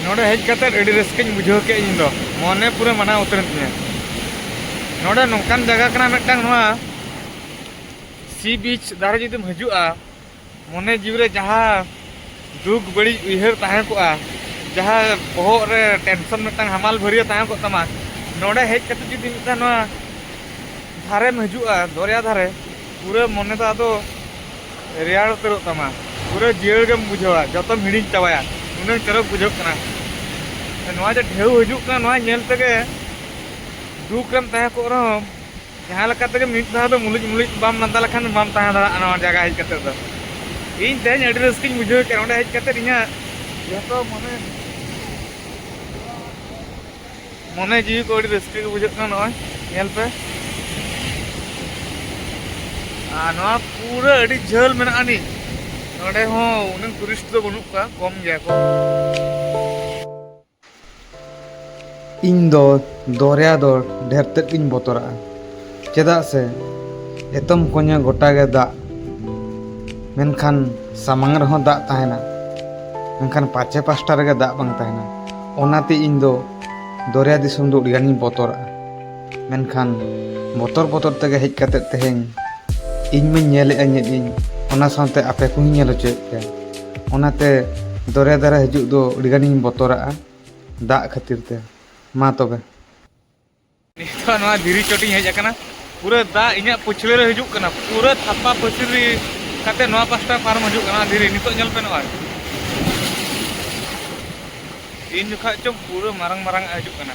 ᱱᱚᱰᱮ ᱦᱮᱡ ᱠᱟᱛᱮ ᱟᱹᱰᱤ ᱨᱟᱹᱥᱠᱟᱹᱧ ᱵᱩᱡᱷᱟᱹᱣ ᱠᱮᱫ ᱤᱧ ᱫᱚ, ᱢᱚᱱᱮ ᱯᱩᱨᱟᱹ ᱢᱟᱱᱟᱣ ᱩᱛᱟᱹᱨᱮᱱ ᱛᱤᱧᱟᱹ᱾ ᱱᱚᱰᱮ ᱱᱚᱝᱠᱟᱱ ᱡᱟᱭᱜᱟ ᱠᱟᱱᱟ ᱢᱤᱫᱴᱟᱝ, ᱱᱚᱣᱟ ᱥᱤ ᱵᱤᱪ ᱫᱷᱟᱨᱮ ᱡᱩᱫᱤᱢ ᱦᱤᱡᱩᱜᱼᱟ, ᱢᱚᱱᱮ ᱡᱤᱣᱤ ᱨᱮ ᱡᱟᱦᱟᱸ ᱫᱩᱠ ᱵᱟᱹᱲᱤᱡ ᱩᱭᱦᱟᱹᱨ ᱛᱟᱦᱮᱸ ᱠᱚᱜᱼᱟ, ᱡᱟᱦᱟᱸ ᱵᱚᱦᱚᱜ ᱨᱮ ᱴᱮᱱᱥᱚᱱ ᱢᱤᱫᱴᱟᱝ ᱦᱟᱢᱟᱞ ᱵᱷᱟᱹᱨᱭᱟᱹ ᱛᱟᱦᱮᱸ ᱠᱚᱜ ᱛᱟᱢᱟ, ᱱᱚᱰᱮ ᱦᱮᱡ ᱠᱟᱛᱮ ᱡᱩᱫᱤ ᱢᱤᱫ ᱫᱷᱟᱣ ᱱᱚᱣᱟ ᱫᱷᱟᱨᱮᱢ ᱦᱤᱡᱩᱜᱼᱟ, ᱫᱚᱨᱭᱟ ᱫᱷᱟᱨᱮ, ᱯᱩᱨᱟᱹ ᱢᱚᱱᱮ ᱫᱚ ᱟᱫᱚ ᱨᱮᱭᱟᱲ ᱩᱛᱟᱹᱨᱚᱜ ᱛᱟᱢᱟ, ᱯᱩᱨᱟᱹ ᱡᱤᱭᱟᱹᱲ ᱜᱮᱢ ᱵᱩᱡᱷᱟᱹᱣᱟ, ᱡᱚᱛᱚᱢ ᱦᱤᱲᱤᱧ ᱪᱟᱵᱟᱭᱟ, ᱩᱱᱟᱹᱝ ᱪᱚᱨᱚᱠ ᱵᱩᱡᱷᱟᱹᱜ ᱠᱟᱱᱟ᱾ ᱱᱚᱣᱟ ᱡᱮ ᱰᱷᱮᱣ ᱦᱤᱡᱩᱜ ᱠᱟᱱᱟ, ᱱᱚᱣᱟ ᱧᱮᱞ ᱛᱮᱜᱮ ᱫᱩᱠ ᱨᱮᱢ ᱛᱟᱦᱮᱸ ᱠᱚᱜ ᱨᱮᱦᱚᱸ, ᱡᱟᱦᱟᱸ ᱞᱮᱠᱟ ᱛᱮᱜᱮ ᱢᱤᱫ ᱫᱷᱟᱣ ᱫᱚ ᱢᱩᱞᱩᱡ ᱢᱩᱞᱩᱡ ᱵᱟᱢ ᱞᱟᱸᱫᱟ ᱞᱮᱠᱷᱟᱱ ᱵᱟᱢ ᱛᱟᱦᱮᱸ ᱫᱟᱲᱮᱭᱟᱜᱼᱟ ᱱᱚᱣᱟ ᱡᱟᱭᱜᱟ ᱦᱮᱡ ᱠᱟᱛᱮ ᱫᱚ᱾ ᱤᱧ ᱛᱮᱦᱮᱧ ᱟᱹᱰᱤ ᱨᱟᱹᱥᱠᱟᱹᱧ ᱵᱩᱡᱷᱟᱹᱣ ᱠᱮᱫᱟ ᱱᱚᱸᱰᱮ ᱦᱮᱡ ᱠᱟᱛᱮ, ᱤᱧᱟᱹᱜ ᱡᱚᱛᱚ ᱢᱚᱱᱮ, ᱢᱚᱱᱮ ᱡᱤᱣᱤ ᱠᱚ ᱟᱹᱰᱤ ᱨᱟᱹᱥᱠᱟᱹ ᱜᱮ ᱵᱩᱡᱷᱟᱹᱜ ᱠᱟᱱᱟ᱾ ᱱᱚᱜᱼᱚᱭ ᱧᱮᱞ ᱯᱮ, ᱟᱨ ᱱᱚᱣᱟ ᱯᱩᱨᱟᱹ ᱟᱹᱰᱤ ᱡᱷᱟᱹᱞ ᱢᱮᱱᱟᱜᱼᱟ ᱱᱤᱡ, ᱱᱚᱸᱰᱮ ᱦᱚᱸ ᱩᱱᱟᱹᱜ ᱴᱩᱨᱤᱥᱴ ᱫᱚ ᱵᱟᱹᱱᱩᱜ ᱠᱚᱣᱟ, ᱠᱚᱢ ᱜᱮᱭᱟ ᱠᱚ᱾ ᱤᱧ ᱫᱚ ᱫᱚᱨᱭᱟ ᱫᱚ ᱰᱷᱮᱨ ᱛᱮᱫ ᱜᱤᱧ ᱵᱚᱛᱚᱨᱟᱜᱼᱟ, ᱪᱮᱫᱟᱜ ᱥᱮ ᱮᱛᱚᱢ ᱠᱚᱧᱮ ᱜᱚᱴᱟ ᱜᱮ ᱫᱟᱜ, ᱢᱮᱱᱠᱷᱟᱱ ᱥᱟᱢᱟᱝ ᱨᱮᱦᱚᱸ ᱫᱟᱜ ᱛᱟᱦᱮᱱᱟ, ᱢᱮᱱᱠᱷᱟᱱ ᱯᱟᱪᱮ ᱯᱟᱥᱴᱟ ᱨᱮᱜᱮ ᱫᱟᱜ ᱵᱟᱝ ᱛᱟᱦᱮᱱᱟ᱾ ᱚᱱᱟᱛᱮ ᱤᱧ ᱫᱚ ᱫᱚᱨᱭᱟ ᱫᱤᱥᱚᱢ ᱫᱚ ᱟᱹᱰᱤ ᱜᱟᱱᱤᱧ ᱵᱚᱛᱚᱨᱟᱜᱼᱟ᱾ ᱢᱮᱱᱠᱷᱟᱱ ᱵᱚᱛᱚᱨ ᱵᱚᱛᱚᱨ ᱛᱮᱜᱮ ᱦᱮᱡ ᱠᱟᱛᱮᱫ ᱛᱮᱦᱮᱧ ᱤᱧ ᱢᱟᱧ ᱧᱮᱞᱮᱫᱼᱟ ᱧᱮᱫ ᱤᱧ, ᱚᱱᱟ ᱥᱟᱶᱛᱮ ᱟᱯᱮ ᱠᱚᱦᱚᱸᱧ ᱧᱮᱞ ᱦᱚᱪᱚᱭᱮᱫ ᱯᱮᱭᱟ᱾ ᱚᱱᱟᱛᱮ ᱫᱚᱨᱭᱟ ᱫᱷᱟᱨᱮ ᱦᱤᱡᱩᱜ ᱫᱚ ᱟᱹᱰᱤ ᱜᱟᱱᱤᱧ ᱵᱚᱛᱚᱨᱟᱜᱼᱟ ᱫᱟᱜ ᱠᱷᱟᱹᱛᱤᱨ ᱛᱮ᱾ ᱢᱟ ᱛᱚᱵᱮ᱾ ᱱᱤᱛᱚᱜ ᱱᱚᱣᱟ ᱫᱷᱤᱨᱤ ᱪᱚᱴᱤᱧ ᱦᱮᱡ ᱟᱠᱟᱱᱟ, ᱯᱩᱨᱟᱹ ᱫᱟᱜ ᱤᱧᱟᱹᱜ ᱯᱟᱹᱪᱷᱞᱟᱹ ᱨᱮ ᱦᱤᱡᱩᱜ ᱠᱟᱱᱟ, ᱯᱩᱨᱟᱹ ᱛᱷᱟᱯᱟ ᱯᱟᱹᱪᱷᱞᱤ ᱠᱟᱛᱮ ᱱᱚᱣᱟ ᱯᱟᱥᱴᱟ ᱯᱟᱨᱚᱢ ᱦᱤᱡᱩᱜ ᱠᱟᱱᱟ ᱫᱷᱤᱨᱤ᱾ ᱱᱤᱛᱚᱜ ᱧᱮᱞ ᱯᱮ ᱱᱚᱜᱼᱚᱭ, ᱛᱤᱱ ᱡᱚᱠᱷᱟᱡ ᱪᱚ ᱯᱩᱨᱟᱹ ᱢᱟᱨᱟᱝ ᱢᱟᱨᱟᱝ ᱟᱜ ᱦᱤᱡᱩᱜ ᱠᱟᱱᱟ᱾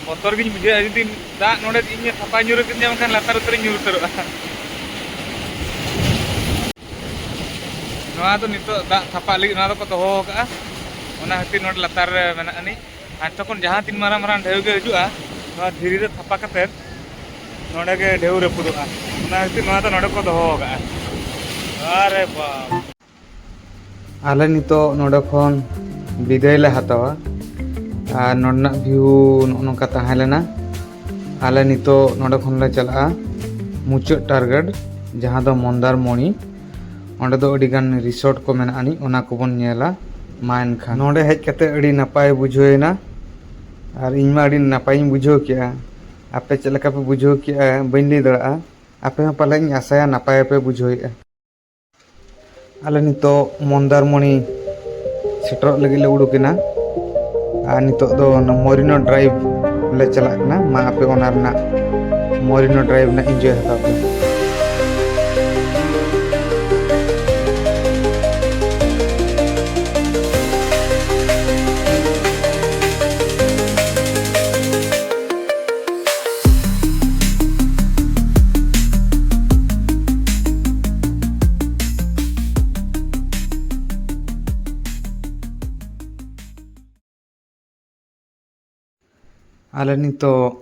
ᱵᱚᱛᱚᱨ ᱜᱤᱧ ᱵᱩᱡᱷᱟᱹᱣᱟ, ᱡᱩᱫᱤ ᱫᱟᱜ ᱱᱚᱰᱮ ᱤᱧ ᱛᱷᱟᱯᱟ ᱧᱩᱨ ᱠᱟᱫᱤᱧᱟ, ᱢᱮᱱᱠᱷᱟᱱ ᱞᱟᱛᱟᱨ ᱩᱛᱟᱹᱨᱤᱧ ᱧᱩᱨ ᱩᱛᱟᱹᱨᱚᱜᱼᱟ᱾ ᱱᱚᱣᱟ ᱫᱚ ᱱᱤᱛᱚᱜ ᱫᱟᱜ ᱛᱷᱟᱯᱟᱜ ᱞᱟᱹᱜᱤᱫ ᱱᱚᱣᱟ ᱫᱚᱠᱚ ᱫᱚᱦᱚ ᱟᱠᱟᱫᱼᱟ, ᱚᱱᱟ ᱠᱷᱟᱹᱛᱤᱨ ᱱᱚᱰᱮ ᱞᱟᱛᱟᱨ ᱨᱮ ᱢᱮᱱᱟᱜ ᱟᱹᱱᱤᱡ᱾ ᱟᱨ ᱛᱚᱠᱷᱚᱱ ᱡᱟᱦᱟᱸ ᱛᱤᱱ ᱢᱟᱨᱟᱝ ᱢᱟᱨᱟᱝ ᱰᱷᱮᱣ ᱜᱮ ᱦᱤᱡᱩᱜᱼᱟ, ᱱᱚᱣᱟ ᱫᱷᱤᱨᱤ ᱨᱮ ᱛᱷᱟᱯᱟ ᱠᱟᱛᱮᱫ ᱱᱚᱰᱮ ᱜᱮ ᱰᱷᱮᱣ ᱨᱟᱹᱯᱩᱫᱚᱜᱼᱟ᱾ ᱚᱱᱟ ᱠᱷᱟᱹᱛᱤᱨ ᱱᱚᱣᱟ ᱫᱚ ᱱᱚᱰᱮ ᱠᱚ ᱫᱚᱦᱚ ᱟᱠᱟᱫᱼᱟ᱾ ᱟᱨᱮ ᱵᱟᱯ! ᱟᱞᱮ ᱱᱤᱛᱚᱜ ᱱᱚᱰᱮ ᱠᱷᱚᱱ ᱵᱤᱫᱟᱹᱭ ᱞᱮ ᱦᱟᱛᱟᱣᱟ᱾ ᱟᱨ ᱱᱚᱰᱮᱱᱟᱜ ᱵᱷᱤᱭᱩ ᱱᱚᱜᱼᱚ ᱱᱚᱝᱠᱟ ᱛᱟᱦᱮᱸ ᱞᱮᱱᱟ᱾ ᱟᱞᱮ ᱱᱤᱛᱚᱜ ᱱᱚᱰᱮ ᱠᱷᱚᱱ ᱞᱮ ᱪᱟᱞᱟᱜᱼᱟ ᱢᱩᱪᱟᱹᱫ ᱴᱟᱨᱜᱮᱴ, ᱡᱟᱦᱟᱸ ᱫᱚ ᱢᱚᱱᱫᱟᱨᱢᱚᱬᱤ᱾ ᱚᱸᱰᱮ ᱫᱚ ᱟᱹᱰᱤ ᱜᱟᱱ ᱨᱤᱥᱚᱨᱴ ᱠᱚ ᱢᱮᱱᱟᱜ ᱟᱹᱱᱤᱡ, ᱚᱱᱟ ᱠᱚᱵᱚᱱ ᱧᱮᱞᱟ᱾ ᱢᱟ ᱮᱱᱠᱷᱟᱱ ᱱᱚᱰᱮ ᱦᱮᱡ ᱠᱟᱛᱮ ᱟᱹᱰᱤ ᱱᱟᱯᱟᱭ ᱵᱩᱡᱷᱟᱹᱣ ᱮᱱᱟ, ᱟᱨ ᱤᱧ ᱢᱟ ᱟᱹᱰᱤ ᱱᱟᱯᱟᱭᱤᱧ ᱵᱩᱡᱷᱟᱹᱣ ᱠᱮᱜᱼᱟ᱾ ᱟᱯᱮ ᱪᱮᱫ ᱞᱮᱠᱟ ᱯᱮ ᱵᱩᱡᱷᱟᱹᱣ ᱠᱮᱜᱼᱟ ᱵᱟᱹᱧ ᱞᱟᱹᱭ ᱫᱟᱲᱮᱭᱟᱜᱼᱟ᱾ ᱟᱯᱮ ᱦᱚᱸ ᱯᱟᱞᱮᱧ ᱟᱥᱟᱭᱟ ᱱᱟᱯᱟᱭ ᱯᱮ ᱵᱩᱡᱷᱟᱹᱣᱮᱫᱼᱟ᱾ ᱟᱞᱮ ᱱᱤᱛᱚᱜ ᱢᱚᱱᱫᱟᱨᱢᱚᱬᱤ ᱥᱮᱴᱮᱨᱚᱜ ᱞᱟᱹᱜᱤᱫ ᱞᱮ ᱩᱰᱩᱠ ᱮᱱᱟ᱾ ᱟᱨ ᱱᱤᱛᱚᱜ ᱫᱚ ᱚᱱᱟ ᱢᱚᱨᱤᱱᱳ ᱰᱨᱟᱭᱤᱵᱷ ᱞᱮ ᱪᱟᱞᱟᱜ ᱠᱟᱱᱟ᱾ ᱢᱟ ᱟᱯᱮ ᱚᱱᱟ ᱨᱮᱱᱟᱜ, ᱢᱚᱨᱤᱱᱳ ᱰᱨᱟᱭᱤᱵᱷ ᱨᱮᱱᱟᱜ ᱤᱱᱡᱚᱭ ᱦᱟᱛᱟᱣ ᱯᱮ᱾ ᱟᱞᱮ ᱱᱤᱛᱚᱜ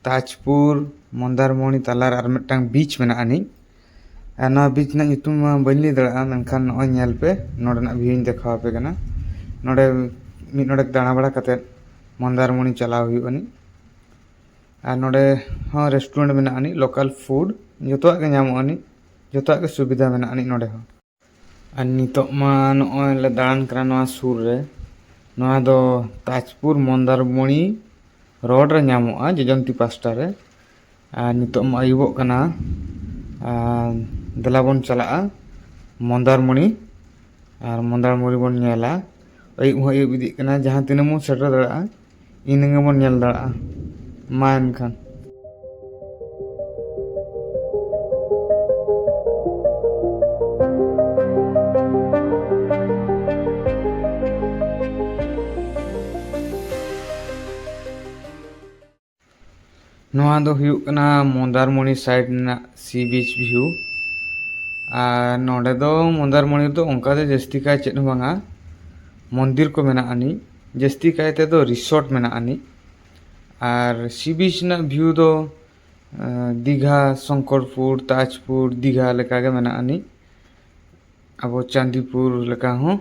ᱛᱟᱡᱽᱯᱩᱨ ᱢᱚᱱᱫᱟᱨᱢᱚᱬᱤ ᱛᱟᱞᱟᱨᱮ ᱟᱨ ᱢᱤᱫᱴᱟᱝ ᱵᱤᱪ ᱢᱮᱱᱟᱜ ᱟᱹᱱᱤᱡ᱾ ᱟᱨ ᱱᱚᱣᱟ ᱵᱤᱪ ᱨᱮᱱᱟᱜ ᱧᱩᱛᱩᱢ ᱢᱟ ᱵᱟᱹᱧ ᱞᱟᱹᱭ ᱫᱟᱲᱮᱭᱟᱜᱼᱟ, ᱢᱮᱱᱠᱷᱟᱱ ᱱᱚᱜᱼᱚᱭ ᱧᱮᱞ ᱯᱮ, ᱱᱚᱰᱮᱱᱟᱜ ᱵᱷᱤᱭᱩᱧ ᱫᱮᱠᱷᱟᱣ ᱟᱯᱮ ᱠᱟᱱᱟ᱾ ᱱᱚᱰᱮ ᱢᱤᱫ ᱰᱚᱸᱰᱮᱠ ᱫᱟᱬᱟ ᱵᱟᱲᱟ ᱠᱟᱛᱮᱫ ᱢᱚᱱᱫᱟᱨᱢᱚᱬᱤ ᱪᱟᱞᱟᱣ ᱦᱩᱭᱩᱜ ᱟᱹᱱᱤᱡ᱾ ᱟᱨ ᱱᱚᱰᱮ ᱦᱚᱸ ᱨᱮᱥᱴᱩᱨᱮᱱᱴ ᱢᱮᱱᱟᱜ ᱟᱹᱱᱤᱡ, ᱞᱳᱠᱟᱞ ᱯᱷᱩᱰ ᱡᱚᱛᱚᱣᱟᱜ ᱜᱮ ᱧᱟᱢᱚᱜ ᱟᱹᱱᱤᱡ, ᱡᱚᱛᱚᱣᱟᱜ ᱜᱮ ᱥᱩᱵᱤᱫᱷᱟ ᱢᱮᱱᱟᱜ ᱟᱹᱱᱤᱡ ᱱᱚᱰᱮ ᱦᱚᱸ᱾ ᱟᱨ ᱱᱤᱛᱚᱜ ᱢᱟ ᱱᱚᱜᱼᱚᱭ ᱞᱮ ᱫᱟᱬᱟᱱ ᱠᱟᱱᱟ ᱱᱚᱣᱟ ᱥᱩᱨ ᱨᱮ᱾ ᱱᱚᱣᱟ ᱫᱚ ᱛᱟᱡᱽᱯᱩᱨ ᱢᱚᱱᱫᱟᱨᱢᱚᱬᱤ ᱨᱳᱰ ᱨᱮ ᱧᱟᱢᱚᱜᱼᱟ, ᱡᱚᱡᱚᱱᱛᱤ ᱯᱟᱥᱴᱟ ᱨᱮ᱾ ᱟᱨ ᱱᱤᱛᱚᱜ ᱢᱟ ᱟᱹᱭᱩᱵᱚᱜ ᱠᱟᱱᱟ, ᱟᱨ ᱫᱮᱞᱟ ᱵᱚᱱ ᱪᱟᱞᱟᱜᱼᱟ ᱢᱚᱱᱫᱟᱨᱢᱚᱬᱤ᱾ ᱟᱨ ᱢᱚᱱᱫᱟᱨᱢᱚᱬᱤ ᱵᱚᱱ ᱧᱮᱞᱟ᱾ ᱟᱹᱭᱩᱵ ᱦᱚᱸ ᱟᱹᱭᱩᱵ ᱤᱫᱤᱜ ᱠᱟᱱᱟ, ᱡᱟᱦᱟᱸ ᱛᱤᱱᱟᱹᱜ ᱵᱚᱱ ᱥᱮᱴᱮᱨ ᱫᱟᱲᱮᱭᱟᱜᱼᱟ, ᱤᱱᱟᱹ ᱜᱮᱵᱚᱱ ᱧᱮᱞ ᱫᱟᱲᱮᱭᱟᱜᱼᱟ᱾ ᱢᱟ ᱮᱱᱠᱷᱟᱱ᱾ ᱱᱚᱣᱟ ᱫᱚ ᱦᱩᱭᱩᱜ ᱠᱟᱱᱟ ᱢᱚᱱᱫᱟᱨᱢᱚᱬᱤ side ᱨᱮᱱᱟᱜ sea beach view᱾ ᱟᱨ ᱱᱚᱰᱮ ᱫᱚ ᱢᱚᱱᱫᱟᱨᱢᱚᱬᱤ ᱨᱮᱫᱚ ᱚᱱᱠᱟ ᱫᱚ ᱡᱟᱹᱥᱛᱤ ᱠᱟᱭ ᱪᱮᱫ ᱦᱚᱸ ᱵᱟᱝᱟ, ᱢᱚᱱᱫᱤᱨ ᱠᱚ ᱢᱮᱱᱟᱜ ᱟᱹᱱᱤᱡ, ᱡᱟᱹᱥᱛᱤ ᱠᱟᱭ ᱛᱮᱫᱚ resort ᱢᱮᱱᱟᱜ ᱟᱹᱱᱤᱡ᱾ ᱟᱨ sea beach ᱨᱮᱱᱟᱜ view ᱫᱚ ᱟᱸ, ᱫᱤᱜᱷᱟ, ᱥᱚᱝᱠᱚᱨᱯᱩᱨ, ᱛᱟᱡᱽᱯᱩᱨ, ᱫᱤᱜᱷᱟ ᱞᱮᱠᱟᱜᱮ ᱢᱮᱱᱟᱜ ᱟᱹᱱᱤᱡ᱾ ᱟᱵᱚ ᱪᱟᱸᱫᱤᱯᱩᱨ ᱞᱮᱠᱟ ᱦᱚᱸ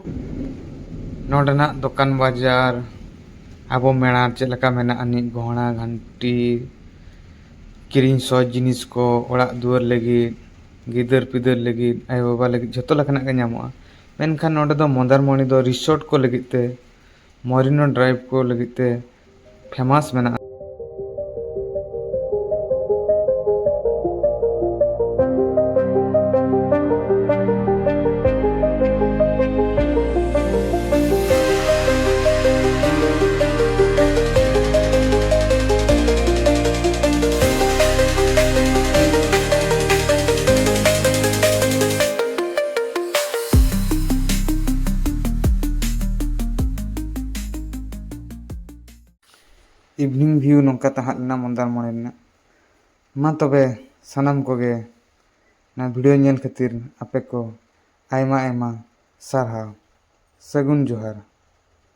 ᱱᱚᱰᱮᱱᱟᱜ ᱫᱚᱠᱟᱱ ᱵᱟᱡᱟᱨ, ᱟᱵᱚ ᱢᱮᱞᱟ ᱪᱮᱫ ᱞᱮᱠᱟ ᱢᱮᱱᱟᱜ ᱟᱹᱱᱤᱡ, ᱜᱚᱦᱲᱟ ᱜᱷᱟᱱᱴᱤ, ᱠᱤᱨᱤᱧ ᱥᱚᱦᱚᱡ ᱡᱤᱱᱤᱥ ᱠᱚ, ᱚᱲᱟᱜ ᱫᱩᱣᱟᱹᱨ ᱞᱟᱹᱜᱤᱫ, ᱜᱤᱫᱟᱹᱨ ᱯᱤᱫᱟᱹᱨ ᱞᱟᱹᱜᱤᱫ, ᱟᱭᱳᱼᱵᱟᱵᱟ ᱞᱟᱹᱜᱤᱫ, ᱡᱷᱚᱛᱚ ᱞᱮᱠᱟᱱᱟᱜ ᱜᱮ ᱧᱟᱢᱚᱜᱼᱟ᱾ ᱢᱮᱱᱠᱷᱟᱱ ᱱᱚᱰᱮ ᱫᱚ ᱢᱚᱱᱫᱟᱨᱢᱚᱬᱤ ᱫᱚ resort ᱠᱚ ᱞᱟᱹᱜᱤᱫ ᱛᱮ, ᱢᱚᱨᱤᱱᱳ ᱰᱨᱟᱭᱤᱵᱷ ᱠᱚ ᱞᱟᱹᱜᱤᱫ ᱛᱮ famous ᱢᱮᱱᱟᱜᱼᱟ᱾ Evening view ᱱᱚᱝᱠᱟ ᱛᱟᱦᱮᱸ ᱞᱮᱱᱟ ᱢᱚᱱᱫᱟᱨᱢᱚᱬᱤ ᱨᱮᱱᱟᱜ᱾ ᱢᱟ ᱛᱚᱵᱮ ᱥᱟᱱᱟᱢ ᱠᱚᱜᱮ ᱱᱚᱣᱟ video ᱧᱮᱞ ᱠᱷᱟᱹᱛᱤᱨ ᱟᱯᱮ ᱠᱚ ᱟᱭᱢᱟ ᱟᱭᱢᱟ ᱥᱟᱨᱦᱟᱣ᱾ ᱥᱟᱹᱜᱩᱱ ᱡᱚᱦᱟᱨ᱾